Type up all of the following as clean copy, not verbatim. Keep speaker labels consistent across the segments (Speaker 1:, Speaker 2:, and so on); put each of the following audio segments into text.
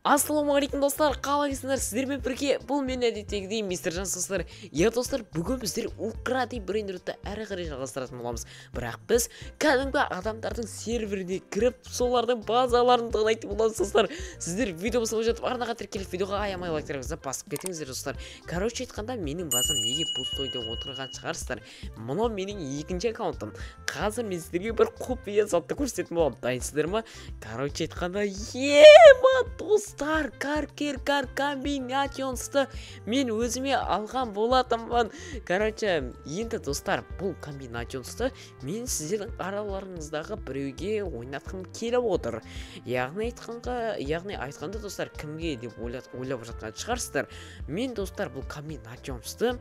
Speaker 1: Ассалаумағалейкум, достар! Қалайсыңдар? Сіздермен бірге бұл мен, әдеттегідей, мистер Жан, достар. Иә, достар, бүгін біздер Укради брейнротты әрі қарай жалғастыратын боламыз. Бірақ біз кәдімгі адамдардың серверіне кіріп, солардың базаларын тонайтын боламыз, достар. Сіздер видео бастамай жатып арнаға тіркеліп, видеоға аямай лайктарыңызды басып кетіңіздер, достар. Короче айтқанда, менің базам неге пустой деп отырған шығарсыздар. Мынау менің екінші аккаунтым. Қазір мен сіздерге бір құпия затты көрсететін боламын. Дайынсыздар ма? Короче айтқанда, ема, достар, каркер кар комбинациясты мен өзіме алған болатынмын. Короче, енді, достар, бұл комбинациясты мен сіздердің араларыңыздағы біреуге ойнатқым келіп отыр. Яғни айтқанда, достар, кімге деп ойлап жатқан шығарсыздар. Мен, достар, бұл комбинациясты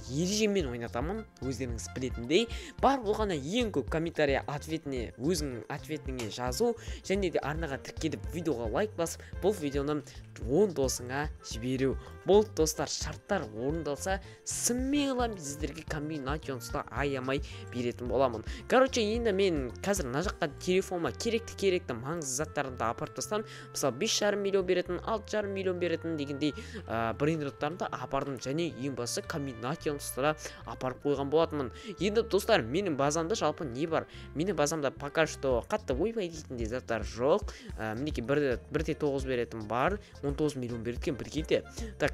Speaker 1: ережемен ойнатамын, өздеріңіз білетіндей. Бар болғаны ең көп комментарий ответіне, өзіңнің ответіңе жазу және де арнаға тіркеліп, видеоға лайк басып, бұл видеоны 10 досыңа жіберу. Болды, достар, шарттар орындалса, смело мен сіздерге комбинациясты аямай беретін боламын. Короче, енді мен қазір мына жаққа телефоныма керекті керекті маңызды заттарымды апарып тастадым. Мысалы, 5,5 миллион беретін, 6,5 миллион беретін дегендей брейнроттарымды апардым және ең бастысы комбинациясты да апарып қойған болатынмын. Енді, достар, менің базамда жалпы не бар? Менің базамда пока что қатты ойбай дейтіндей заттар жоқ. Мінекей, 1,9 беретін бар, 19 миллион береді екен, прикиньте. Так,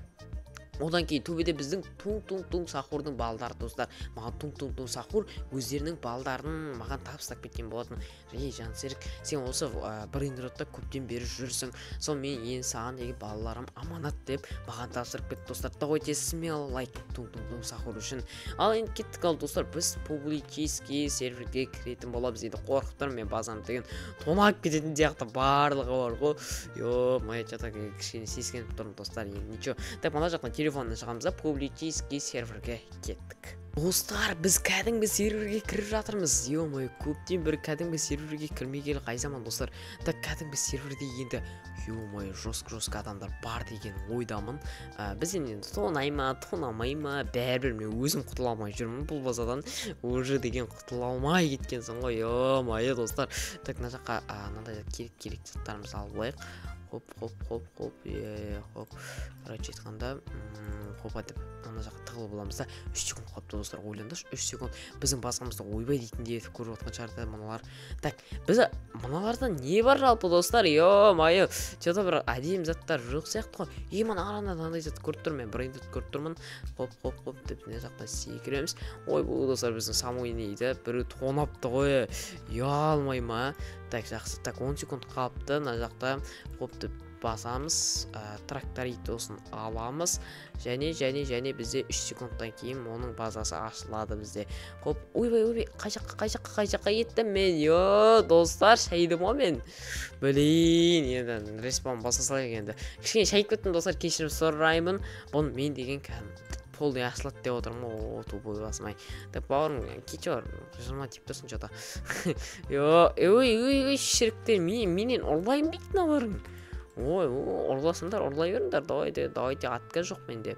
Speaker 1: одан кейін төбеде біздің Тунг Тунг Тунг Сахурдың балдары, достар. Маған Тунг Тунг Тунг Сахур өздерінің балдарын маған табыстап кеткен болатын. Ей, Жансерік, сен осы брейнротта көптен бері жүрсің, сол мен енді саған деген балаларым аманат деп маған тапсырып кетті, достар. Давайте смело лайк Тунг Тунг Тунг Сахур үшін. Ал енді кеттік. Ал, достар, біз публический серверге кіретін боламыз. Енді қорқып тұрмын мен, базам деген тонап кететін сияқты барлығы бар ғой. Ё-моё, че-то кішкене сескеніп тұрмын, достар. Енді ничего. Так, мына жақтан телефоннан шығамыз да, публический серверге кеттік. Достар, біз кәдімгі серверге кіріп жатырмыз. Ё-моё, көптен бері кәдімгі серверге кірмегелі қай заман, достар. Так, кәдімгі серверде енді, ё-моё, жестко жестко адамдар бар деген ойдамын. Біз енді тонай ма, тонамай ма, бәрібір мен өзім құтыла алмай жүрмін бұл базадан уже деген, құтыла алмай кеткенсің ғой, ё-моё, достар. Так, мына жаққа мынандай керек керек заттарымызды алып алайық. Хоп, хоп, хоп, хоп, е, хоп. Короче айтқанда, хопа деп ана жаққа тығылып аламыз да. 3 секунд қалыпты, достар, ойлаңдаршы, 3 секунд. Біздің базамызды ойбай дейтіндей етіп көріп жатқан шығар да мыналар. Так, біз мыналарда не бар жалпы, достар? Ё-моё, че-то бір әдемі заттар жоқ сияқты ғой. Е, мына арада мынандай зат көріп тұрмын мен, брейнрот көріп тұрмын. Хоп, хоп, хоп деп мына жақта секіреміз. Ойбу, достар, біздің самый нейді біреу тонапты ғой, ұялмай ма? Так, жақсы. Так, 10 секунд қалыпты. Мына жақта хоп деп басамыз, тракторитосын аламыз және бізде 3 секундтан кейін оның базасы ашылады бізде. Хоп, ойбай, ойбай, қай жаққа, қай жаққа, қай жаққа кеттім мен? Йо, достар, шайдым ғой мен, блин. Енді респаун баса салайық. Енді кішкене шайып кеттім, достар, кешірім сұраймын. Бұны мен деген кәдімгі полный ашылады деп отырмын ғой. О, тупой басым ай. Так, бауырым, кетші бар, жыма тиіп тұрсың че-то. Ой, ой, ой, шіріктер, менен ұрлайын дейді мыналарың. Ой, ұрласыңдар, ұрлай беріңдер, давайте, давайте, отказ жоқ менде.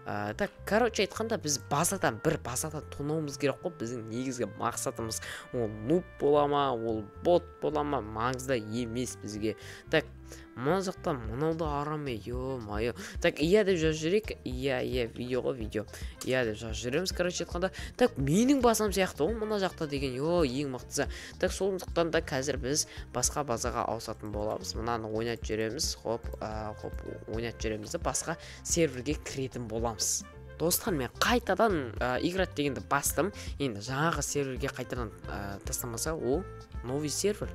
Speaker 1: Так, короче айтқанда, біз базадан, бір базадан тонауымыз керек қой. Біздің негізгі мақсатымыз ол нуб бола ма, ол бот бола ма, маңызды емес бізге. Так, мына жақта мынау да арам, ё-моё. Так, иә деп жазып жіберейік. Иә, видео ғой, видео, иә деп жазып жібереміз. Короче айтқанда, так, менің базам сияқты ғой мына жақта деген, ё, ең мықтысы. Так, сондықтан да қазір біз басқа базаға ауысатын боламыз. Мынаны ойнатып жібереміз. Хоп, хоп, ойнатып жібереміз да, басқа серверге кіретін боламыз. Достар, мен қайтадан играть дегенді бастым. Енді жаңағы серверге қайтадан тастамаса. О, новый сервер.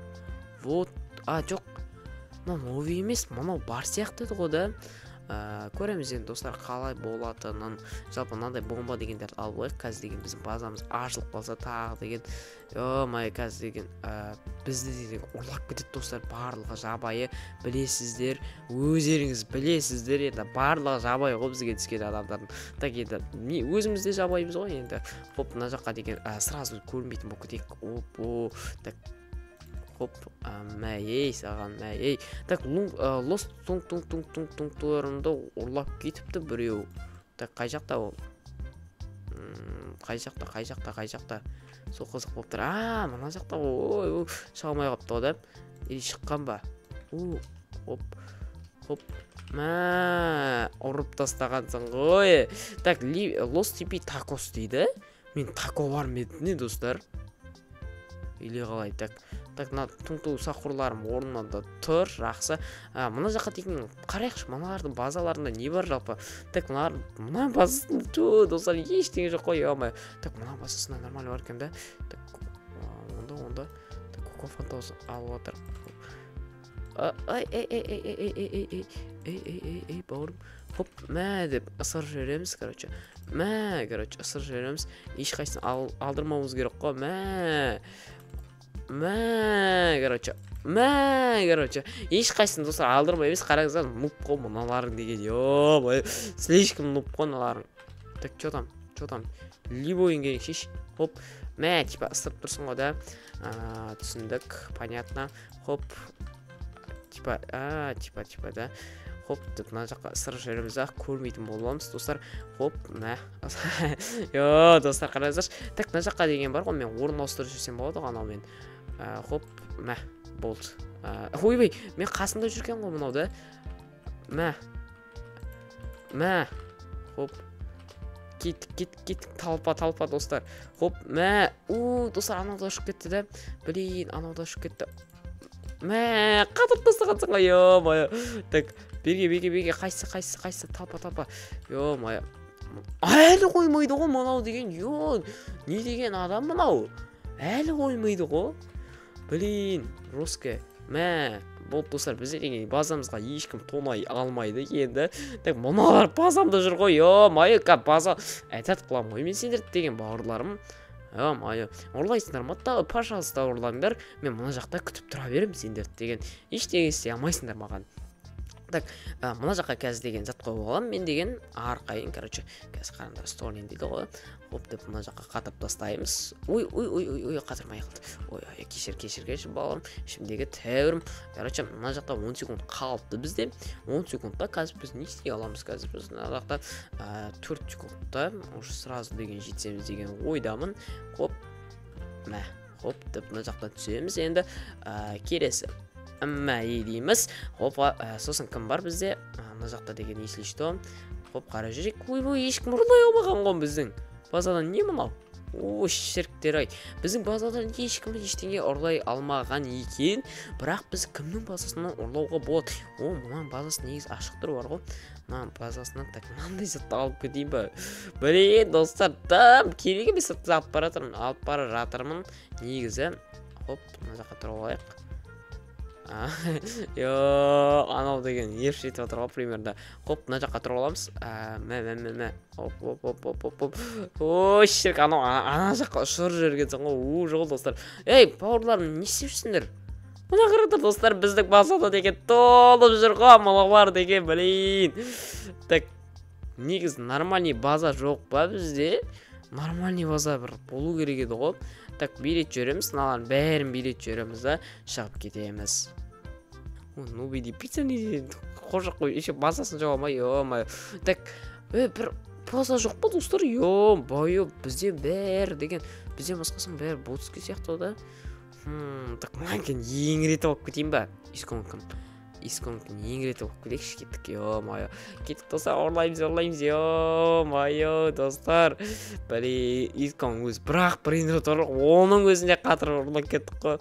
Speaker 1: Вот, а, жоқ, мынау новый емес, мынау бар сияқты еді ғой да. Көреміз енді, достар, қалай болатынын. Жалпы мынандай бомба дегендерді алып алайық. Қазір деген біздің базамыз ашылып қалса тағы деген, ё-моё, қазір деген бізді деген ұрлап кетеді, достар. Барлығы жабайы, білесіздер, өздеріңіз білесіздер. Енді барлығы жабайы ғой бізге түскен адамдардың. Так, енді не, өзіміз де жабайымыз ғой енді. Хоп, мына жаққа деген сразу көрінбейтін болып кетейік. Оп, о, так, хоп, мә, ей, саған, мә, ей. Так, лост тунг тунг тунг тунг тунг ұрлап кетіпті біреу. Так, қай жақта ол? Қай жақта, қай жақта, қай жақта? Сол қызық болып тұр. А, мына жақта. Ой, шыға алмай қалыпты ғой да, или шыққан ба? О, оп. Хоп, мә, ұрып тастағансың ғой. Так, Лос Типи Такос дейді. Мен тако бар ма еді не, достар? Или қалай? Так, так, мына туң сахурларым орнында тұр, жақсы. Мына жаққа деген қарайықшы, мыналардың базаларында не бар жалпы? Так, мыналар, мына базасында, ту, достар, ештеңе жоқ қой, ё-моё. Так, мына базасында нормально бар екен да. Так, онда, так, Коко Фантаус алып жатыр. Ай, ай, ай, ай, ай, ай, ай, ай, ай, ай, ай, ай, бауырым. Хоп, мә деп ысырып жібереміз, короче. Мә, короче, ысырып жібереміз. Ешқайсысын алдырмауымыз керек қой. Мә. Мә, короче. Мә, короче. Ешқайсысын, достар, алдырмай емес, қараңыздар, нуб қой мыналарың деген. Ё-моё, слишком нуб қой мыналарың. Так, чё там? Чё там? Любойын керек шеш. Хоп. Мә, типа ысырып тұрсың ғой да. Түсіндік, понятно. Хоп. Типа, типа, да. Хоп, деп мына жаққа ысырып жібереміз, ақ көрмейтін боламыз, достар. Хоп, мә. Йо, достар, қараңыздаршы. Так, мына жаққа деген бар ғой, мен орын ауыстырып жіберсем болады ғой анаумен. Хоп, мә, болды. Ойбай, мен қасымда жүрген ғой мынау да. Мә. Мә. Хоп. Кеттік, кеттік, кеттік, толпа, толпа, достар. Хоп, мә. У, достар, анау да ұшып кетті да. Блин, анау да ұшып кетті. Мә, қатырып тастағансың ғой, ё-моё. Так, берге, берге, берге, қайсысы, қайсысы, қайсысы, толпа, толпа. Ё-моё. Әлі қоймайды ғой мынау деген, ё, не деген адам мынау? Әлі қоймайды ғой. Блин, русская. Мә, болды, достар, бізде деген базамызға ешкім тонай алмайды енді. Так, мыналар базамда жүр ғой, ё-моё, база әтәт қыламын ғой мен сендерді деген, бауырларым. Ё-моё, ұрлайсыңдар ма? Да, пожалуйста, ұрлаңдар. Мен мына жақта күтіп тұра беремін сендерді деген. Ештеңе істей алмайсыңдар маған. Так, мына жаққа қазір деген зат қойып аламын мен деген арқайын, короче, қазір қараңдар, столин дейді ғой. Хоп деп мына жаққа қатырып тастаймыз. Ой, ой, ой, ой, ой, қатырмай қалды. Ой, ой, кешір, кешір, кешір, балам. Ішімдегі тәуірім. Короче, мына жақта 10 секунд қалыпты бізде. 10 секундта қазір біз не істей аламыз? Қазір біз мына жақта 4 секундта уже сразу деген жетсеміз деген ойдамын. Хоп, мә, хоп деп мына жақтан түсеміз енді. Келесі мә дейміз. Хоп, сосын кім бар бізде? Мына жақта деген, если что. Хоп, қарап жүрейік. Ойбой, ешкім ұрлай алмаған ғой біздің базадан. Не мынау? О, шіріктер ай. Біздің базадан ешкім ештеңе ұрлай алмаған екен. Бірақ біз кімнің базасынан ұрлауға болады? О, мынаның базасы негізі ашық тұр бар ғой. Мынаның базасынан, так, мынандай затты алып кетейін ба? Блин, достар, там керек емес затты алып бара жатырмын. Алып бара жатырмын. Негізі, хоп, мына жаққа тұрып алайық. Йо, анау деген еріп жетіп жатыр ғой примерно. Хоп, мына жаққа тұрып аламыз. Мә, мә, мә, мә. Хоп, хоп, хоп, хоп, хоп, хоп. О, шірк, анау ана жаққа ұшырып жібергенсің ғой. У, жоқ, достар. Ей, бауырларым, не істеп жүрсіңдер? Мына қараңдар, достар, біздің базада деген толып жүр ғой мыналар деген, блин. Так, негізі нормальный база жоқ па бізде? Нормальный база бір болу керек еді ғой. Так, билет жүреміз, мыналардың бәрін билет жүреміз да, шығып кетеміз. О, ну биди пицца не дейді? Қожық қой, еще базасын жауа алмай, ё-моё. Так, бір база жоқ па, достар? Ё-моё, бізде бәрі деген, бізден басқасының бәрі ботский сияқты да. Так, мына екен еңіретіп алып кетейін ба? Искон кім? Искон кім? Еңіретіп алып кетейікші, кеттік, ё-моё. Кеттік, достар, ұрлаймыз, ұрлаймыз, ё-моё, достар. Блин, Искон өзі бірақ брейнрот ұрлық, оның өзінде қатырып ұрлап кеттік қой.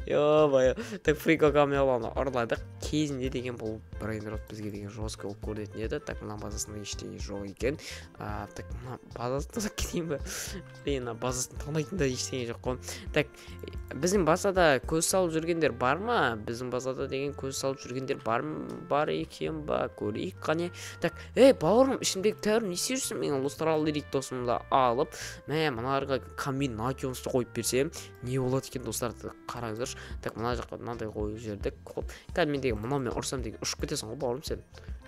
Speaker 1: Ё-моё. Так, Фрико Камелоны ұрладық. Кезінде деген бұл брейнрот бізге деген жестко болып көрінетін еді. Так, мына базасында ештеңе жоқ екен. Так, мына базасын тастап кетейін ба? Блин, мына базасын тонайтын да ештеңе жоқ қой. Так, біздің базада көз салып жүргендер бар ма? Біздің базада деген көз салып жүргендер бар, бар екен ба? Көрейік қане. Так, ей, бауырым, ішімдегі тәуір, не істеп жүрсің? Мен Лострал Лирик досымды алып, мә, мыналарға комбинациясты қойып берсем, не болады екен, достар, қараңыздаршы. Так, мына жаққа мынандай қойып жібердік. Хоп, қазір мен деген мынаумен ұрсам деген ұшып кетесің ғой, бауырым, сен.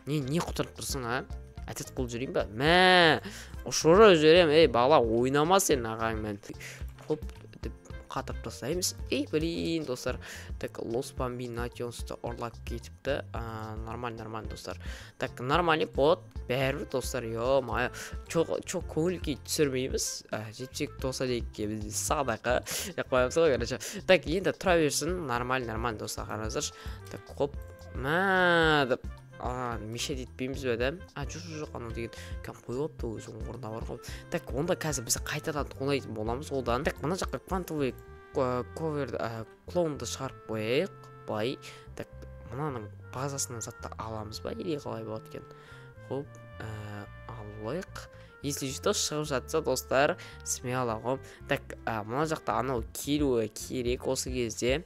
Speaker 1: Не құтырып тұрсың, а? Әтет қылып жүрейін ба? Мә, ұшырып жіберем, ей, бала, ойнама сен ағаңмен. Хоп, деп қатырып тастаймыз. Ей, блин, достар. Так, Лос Бамбинатионсты ұрлап кетіпті. Нормально, нормально, достар. Так, нормально болады. Бәрібір, достар, ё-моё. Чо көңіл күй түсірмейміз. 72 92-ге бізде садақа деп қоямыз ғой, короче. Так, енді тұра берсін. Нормально, нормально, достар, қараңыздаршы. Так, хоп. Мә деп мешать етпейміз бе, да? А, жоқ, жоқ, жоқ, анау деген кәдімгі қойып алыпты, өзінің орнына бар ғой. Так, онда қазір біз қайтадан тонайтын боламыз одан. Так, мына жаққа квантовый ковер клоунды шығарып қояйық былай. Так, мынаның базасынан затты аламыз ба или қалай болады екен? Хоп, алайық. Если что, шығып жатса, достар, смело ғой. Так, мына жақта анау келуі керек, осы кезде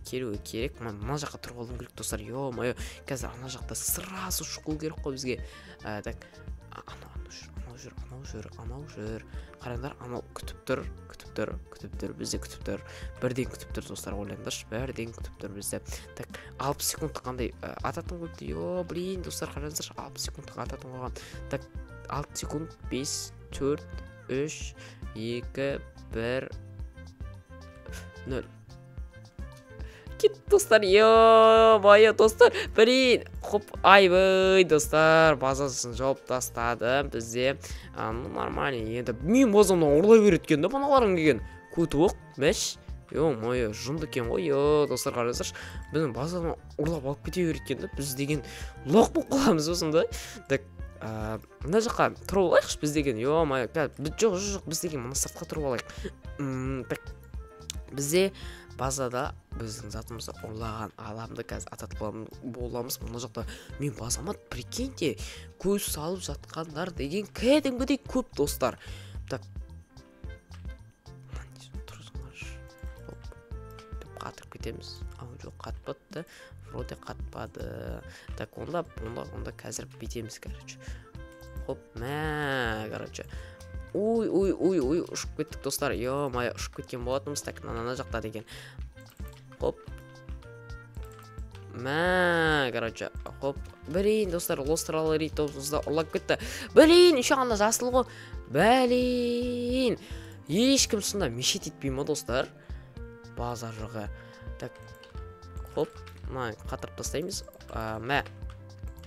Speaker 1: келуі керек. Мына жаққа тұрып алуым керек, достар. Ё-моё, қазір ана жақта сразу шығу керек қой бізге. Так, анау жүр, анау жүр, анау жүр, анау жүр. Қараңдар, анау күтіп тұр, күтіп тұр, күтіп тұр, бізді күтіп тұр. Бірден күтіп тұр, достар, ойлаңдаршы, бірден күтіп тұр бізді. Так, 60 секундтық қандай ататын қойыпты. Ё, блин, достар, қараңыздаршы, 60 секундтық ататын қойған. Так, 6 секунд, 5, 4, 3, 2, 1, 0. Кетті, достар, ё-моё, достар, блин, хоп, айбай, достар, базасын жауып тастады бізде. Ну, нормально, енді мен базамнан ұрлай береді екен да мыналарың деген. Көті оқ, мәш. Ё-моё, жынды екен ғой, ё, достар, қараңыздаршы, біздің базаны ұрлап алып кете береді екен да, біз деген лоқ болып қаламыз осында. Так, мына жаққа тұрып алайықшы біз деген, ё-моё, жоқ, жоқ, жоқ, біз деген мына сыртқа тұрып алайық. Так, бізде базада біздің затымызды ұрлаған адамды қазір ататып боламыз. Мына жақта мен базама, прикиньте, көз салып жатқандар деген кәдімгідей көп, достар. Так, деп қатырып кетеміз. Ау, жоқ, қатпады, вроде қатпады. Так, онда, онда, онда қазір бүйтеміз, короче. Хоп, мә, короче. Ой, ой, ой, ой, ұшып кеттік, достар. Ё-моё, ұшып кеткен болатынбыз. Так, мына жақта деген. Хоп. Мә, короче, хоп. Блин, достар, лостралы тобымызды ұрлап кетті. Блин, еще ана жасыл ғой. Блин. Ешкім сонда мешать етпей ма, достар? Базар жоғы. Так, хоп, мына қатырып тастаймыз. Мә.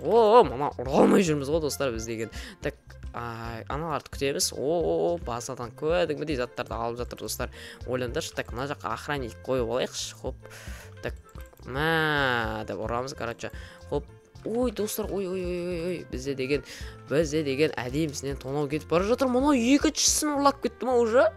Speaker 1: О, мына ұра алмай жүрміз ғой, достар, біз деген. Так, аналарды күтеміз. О, базадан кәдімгідей заттарды алып жатыр, достар. Ойлаңдаршы. Так, мына жаққа охранник қойып алайықшы. Хоп. Так, мә деп ұрамыз, короче. Хоп. Ой, достар, ой, ой, ой, ой, бізде деген әдемісінен тонау кетіп бара жатыр. Мынау екіншісін ұрлап кетті ма уже?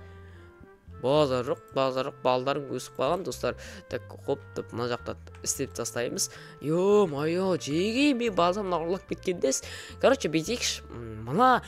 Speaker 1: Базар жоқ, базар жоқ, балдарың өсіп қалған, достар. Так, хоп деп мына жақта істеп тастаймыз. Ё-моё, жеге мен базамнан ұрлап кеткендес. Короче, бүйтейікші, мына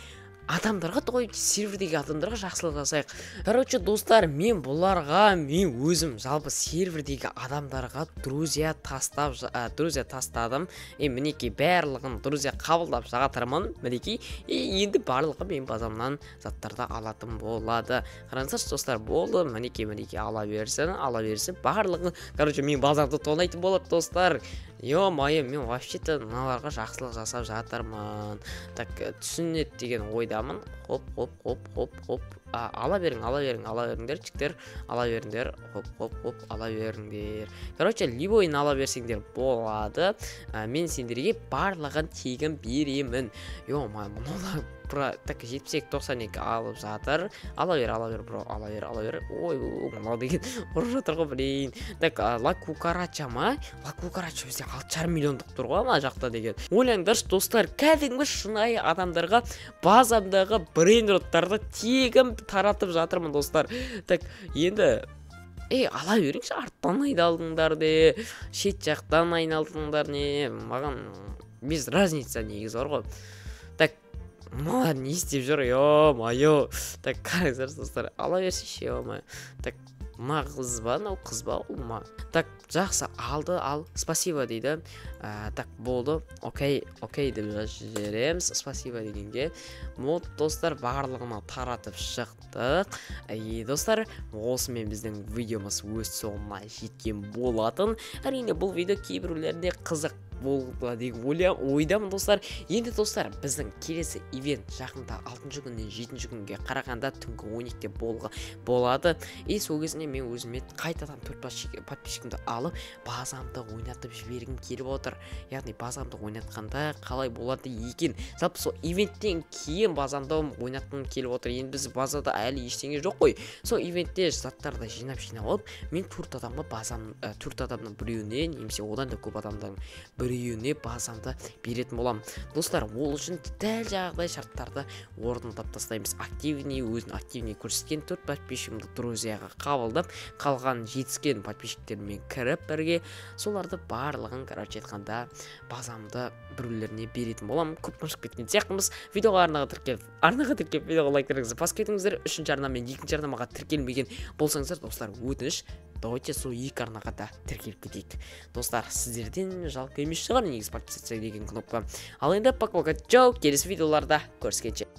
Speaker 1: адамдарға, той сервердегі адамдарға жақсылық жасайық. Короче, достар, мен бұларға, мен өзім жалпы сервердегі адамдарға друзья тастап, друзья тастадым. И мінекей, барлығын друзья қабылдап жатырмын, мінекей. И енді барлығы мен базамнан заттарды алатын болады. Қараңыздаршы, достар, болды, мінекей, мінекей, ала берсін, ала берсін барлығын. Короче, мен базамды тонайтын болады, достар. Ё-моё, мен вообще-то мыналарға жақсылық жасап жатырмын. Так, түсінеді деген ойдамын. Хоп, хоп, хоп, хоп, хоп. Ала берің, ала берің, ала беріңдер, жігіттер, ала беріңдер. Хоп, хоп, хоп, ала беріңдер. Короче, любойын ала берсеңдер болады. Мен сендерге барлығын тегін беремін. Ё-моё, мынаулар так, 72, 92 алып жатыр. Ала бер, ала бер, бро, ала бер, ала бер. Ой, мынау деген ұрып жатыр ғой, блин. Так, ла кукарача ма? Ла кукарача бізде 6,5 миллиондық тұр ғой ана жақта деген. Ойлаңдаршы, достар, кәдімгі шынайы адамдарға базамдағы брейнроттарды тегін таратып жатырмын, достар. Так, енді ей, ала беріңші, арттан айналдыңдар де, шет жақтан айналдыңдар, не, маған без разница негізі бар ғой. Так, мыналар не істеп жүр, ё-моё. Так, қараңыздаршы, достар, ала берсейші, ё-моё. Так, мына қыз ба, мынау қыз ба, ұл ма? Так, жақсы, алды, ал, спасибо дейді. Так, болды, окей, окей деп жазып жібереміз, спасибо дегенге. Вот, достар, барлығына таратып шықтық. И, достар, осымен біздің видеомыз өз соңына жеткен болатын. Әрине, бұл видео кейбіреулеріне қызық болды деген ойдамын, достар. Енді, достар, біздің келесі ивент жақында алтыншы күннен жетінші күнге қарағанда түнгі 12-де болады. И сол кезінде мен өзіме қайтадан төрт подписчигімді алып, базамды ойнатып жібергім келіп отыр. Яғни базамды ойнатқанда қалай болады екен? Жалпы сол ивенттен кейін базамды ойнатқым келіп отыр. Енді біз базада әлі ештеңе жоқ қой. Сол ивентте заттарды жинап-жинап алып, мен төрт адамға базам, төрт адамның біреуіне немесе одан да көп адамдардың біреуіне базамды беретін боламын. Достар, ол үшін дәл жаңағыдай шарттарды орындап тастаймыз. Активный, өзін активный көрсеткен 4 подписчигімді друзьяға қабылдап, қалған жетіскен подписчиктермен кіріп бірге соларды барлығын, короче айтқанда, базамды біреулеріне беретін боламын. Көп шығып кеткен сияқтымыз. Видеоға арнаға тіркеліп, видеоға лайктарыңызды басып кетіңіздер. Үшінші арна мен екінші арнамаға тіркелмеген болсаңыздар, достар, өтініш, давайте сол екі арнаға да тіркеліп кетейік. Достар, сіздерден жалко емес шығар негізі подписаться деген кнопка. Ал енді пока, пока, чао, келесі видеоларда көріскенше.